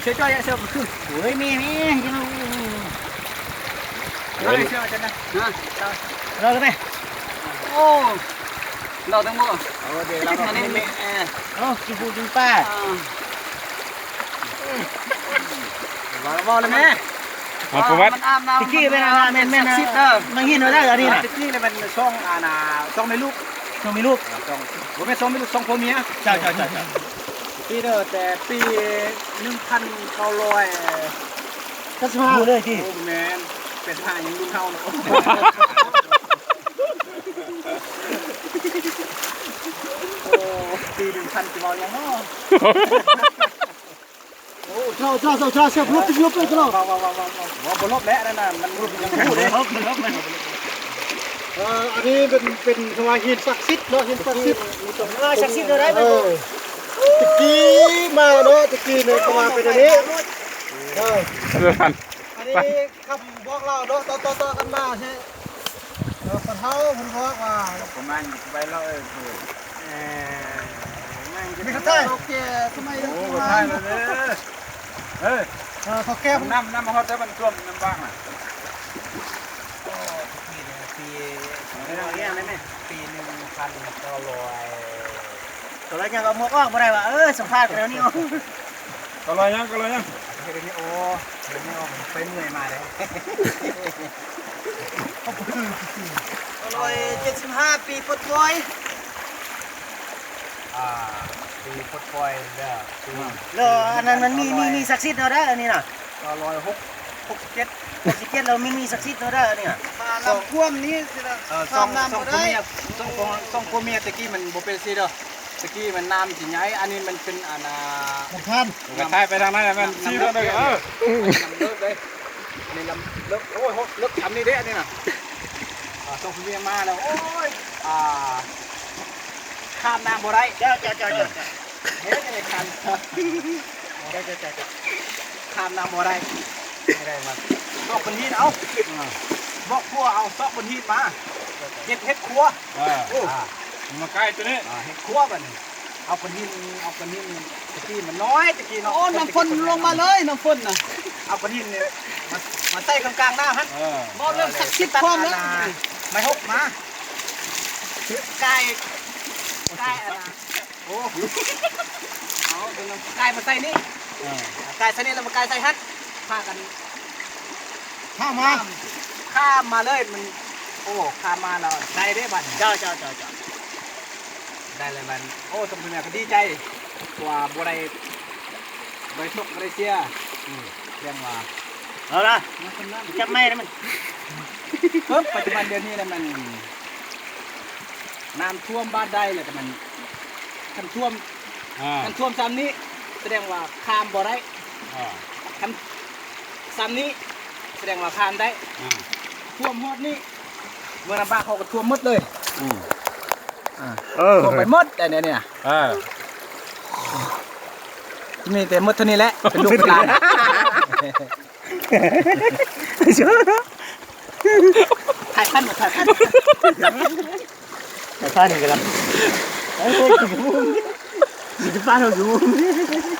ເຊວຈ້ອຍ ເຊວຄື ໂອ້ຍ ແມ່ ແມ່ ເອົາ ເອົາເຊວຈັງນະ ຮະ ເອົາໄປ ໂອ້ ເລົ່າທັງໝົດ ເອົາເດ້ ເອົາ ເອົາ ກິນປູກິນປາ ເວົ້າ ເວົ້າເລີຍແມ່ ເອົາປະຫວັດ ມັນອາບນ້ຳ ຕະກີ້ແມ່ນ ແມ່ນ ແມ່ນ ສັກສິດເດີ ມັນຫີນເດີ ອັນນີ້ນະ ຕະກີ້ນີ້ແມ່ນຊ່ອງ ອັນນ່າ ຊ່ອງແມ່ລູກ ຊ່ອງແມ່ລູກ ເອີ ຊ່ອງ ບໍ່ແມ່ນຊ່ອງແມ່ລູກ ຊ່ອງຜົວເມຍ ເຈົ້າ ເຈົ້າ ເຈົ້າ ຕະກີ້ເດີ ແຕ່ປີໜຶ່ງພັນເກົ້າຮ້ອຍ ເກົ້າສິບຫ້າ ຮູ້ເລີຍຕິ ໂອ້ ບໍ່ແມ່ນ ແປດສິບຫ້າ ຍັງລຸ້ນເຮົາເນາະ ໂອ້ ປີໜຶ່ງພັນ ຊິເວົ້າຫຍັງເນາະ ໂອ້ ເຈົ້າ ເຈົ້າ ເຈົ້າ ເຈົ້າ ເຊວ ຫຼົບ ຫຼົບ ຫຼົບ ເຈົ້າ ເວົ້າ ເວົ້າ ເວົ້າ ເວົ້າ ບໍ່ຫຼົບແຫຼະ ອັນນັ້ນນະ ມັນ ຍັງຮູ້ເດ້ ເອີ ອັນນີ້ເປັນ ເປັນ ເຂົາວ່າຫີນສັກສິດເນາະ ຫີນສັກສິດ ເອີ ສັກສິດເທົ່າໃດ ເອີ ຕະກີ້ມາເນາະ ຕະກີ້ເນາະ ເຂົາວ່າເປັນອັນນີ້ ເອີ ອັນນີ້ຄຳບອກເລົ່າເນາະ ຕໍ່ໆກັນມາ ເອີ ພໍ່ເຖົ້າເພິ່ນບອກວ່າ ປະມານໄປແລ້ວ ເອີ ເອີ ມີກະໄທ ໂອເຄ ສະໄໝ ໂອ້ ກະໄທແລ້ວເດີ ເອີ ເອີ ເຖົ້າແກ່ ນ້ຳ ນ້ຳມາຮອດແຕ່ມັນຖ້ວມ ນ້ຳບາງນະ ໂອ້ ຕະກີ້ນີ້ ປີ ເອີ ປີໜຶ່ງພັນເກົ້າຮ້ອຍ ກໍເລີຍຍັງເອົາໝວກອອກບໍ່ໄດ້ວ່າ ເອີ ສຳພາດກັນແນວນີ້ ເກົ້າຮ້ອຍຫຍັງ ເກົ້າຮ້ອຍຫຍັງ ເຮັດອັນນີ້ ໂອ້ ເຮັດອັນນີ້ ໂອ້ ໄປເມື່ອຍມາເດ້ ເກົ້າຮ້ອຍເຈັດສິບຫ້າ ປີປົດປ່ອຍ ອ່າ ປີປົດປ່ອຍເດີ ປີ ແລ້ວອັນນັ້ນມັນມີ ມີ ມີສັກສິດເນາະເດີ ອັນນີ້ນະ ເກົ້າຮ້ອຍຫົກ ຫົກສິບເຈັດ ຫົກສິບເຈັດ ແລ້ວມີ ມີສັກສິດເນາະເດີ ອັນນີ້ນະ ຖ້ານ້ຳຖ້ວມນີ້ຊິນະ ເອີ ຊ່ອງ ຊ່ອງຜົວເມຍ ຊ່ອງຜົວເມຍແຕ່ກີ້ມັນບໍ່ເປັນຊີ້ເດີ ຕະກີ້ມັນນ້ຳຊິໃຫຍ່ ອັນນີ້ມັນເປັນອັນນ່າ ນ້ຳທານ ກະຖ່າຍໄປທາງນັ້ນ ມັນຊີ້ເດີ ເອີ ນ້ຳເລິກເດ້ ອັນນີ້ນ້ຳເລິກ ໂອ້ຍ ເລິກຊ່ຳນີ້ເດ້ ອັນນີ້ນະ ອ່າ ສົ່ງຜູ້ເມຍມາແລ້ວ ໂອ້ຍ ອ່າ ຂ້າມນ້ຳບໍ່ໄດ້ ເຈົ້າ ເຈົ້າ ເຈົ້າ ເຈົ້າ ເຮັດຈັ່ງໃດຄັນ ເຈົ້າ ເຈົ້າ ເຈົ້າ ຂ້າມນ້ຳບໍ່ໄດ້ ບໍ່ໄດ້ວ່າ ບອກເພິ່ນຫີນເອົາ ເອີ ບອກຜົວເອົາ ຊອກເພິ່ນຫີນມາ ເຮັດ ເຮັດຄົວ ເອີ ໂອ້ ອ່າ ມາໃກ້ຕົວນີ້ ອ່າ ເຮັດຄົວບັດນີ້ ເອົາກ້ອນຫີນ ເອົາກ້ອນຫີນ ຕະກີ້ມັນນ້ອຍ ຕະກີ້ເນາະ ໂອ້ ນ້ຳຝົນລົງມາເລີຍ ນ້ຳຝົນນະ ເອົາກ້ອນຫີນນີ້ ມາ ມາໃສ່ກາງໆນ້ຳຫັ້ນ ເອີ ເວົ້າເລື່ອງສັກສິດພ້ອມນະ ໄມ້ຫົກມາ ກາຍ ກາຍອັນນະ ໂອ້ ເອົາກາຍມາໃສ່ນີ້ ເອີ ກາຍໃສ່ນີ້ ແລ້ວມາກາຍໃສ່ຫັ້ນ ພາກັນ ຂ້າມມາ ຂ້າມ ຂ້າມມາເລີຍ ມັນ ໂອ້ ຂ້າມມາແລ້ວໄດ້ເດ້ບັດນີ້ ເຈົ້າ ເຈົ້າ ເຈົ້າ ເຈົ້າ ໄດ້ແລ້ວບັດນີ້ ໂອ້ ສົມເປັນແມ່ກໍດີໃຈ ເພາະວ່າບໍ່ໄດ້ ບໍ່ໄດ້ຕົກ ບໍ່ໄດ້ເສຍ ອືມ ແສດງວ່າ ເອົາລະ ຈັບໄມ້ນະມັນ ປຶບ ປັດຈຸບັນດຽວນີ້ນະມັນ ນ້ຳຖ້ວມບາດໃດແລ້ວກໍມັນ ຄັນຖ້ວມ ອ່າ ຄັນຖ້ວມຊ່ຳນີ້ ສະແດງວ່າຂ້າມບໍ່ໄດ້ ອ່າ ຄັນຊ່ຳນີ້ ສະແດງວ່າຂ້າມໄດ້ ອ່າ ຖ້ວມຮອດນີ້ ເມືອງນ້ຳບາກເຂົາກໍຖ້ວມໝົດເລີຍ ອືມ ອ່າ ເອີ ຖ້ວມໄປໝົດ ອັນນີ້ ເອີ ມີແຕ່ໝົດເທົ່ານີ້ແຫຼະ ເປັນລູກເປັນຫຼານ ຖ່າຍພັນ ຖ່າຍພັນ ຖ່າຍພັນນີ້ກໍໄດ້ ເອີ ຊິປາດເຮົາຢູ່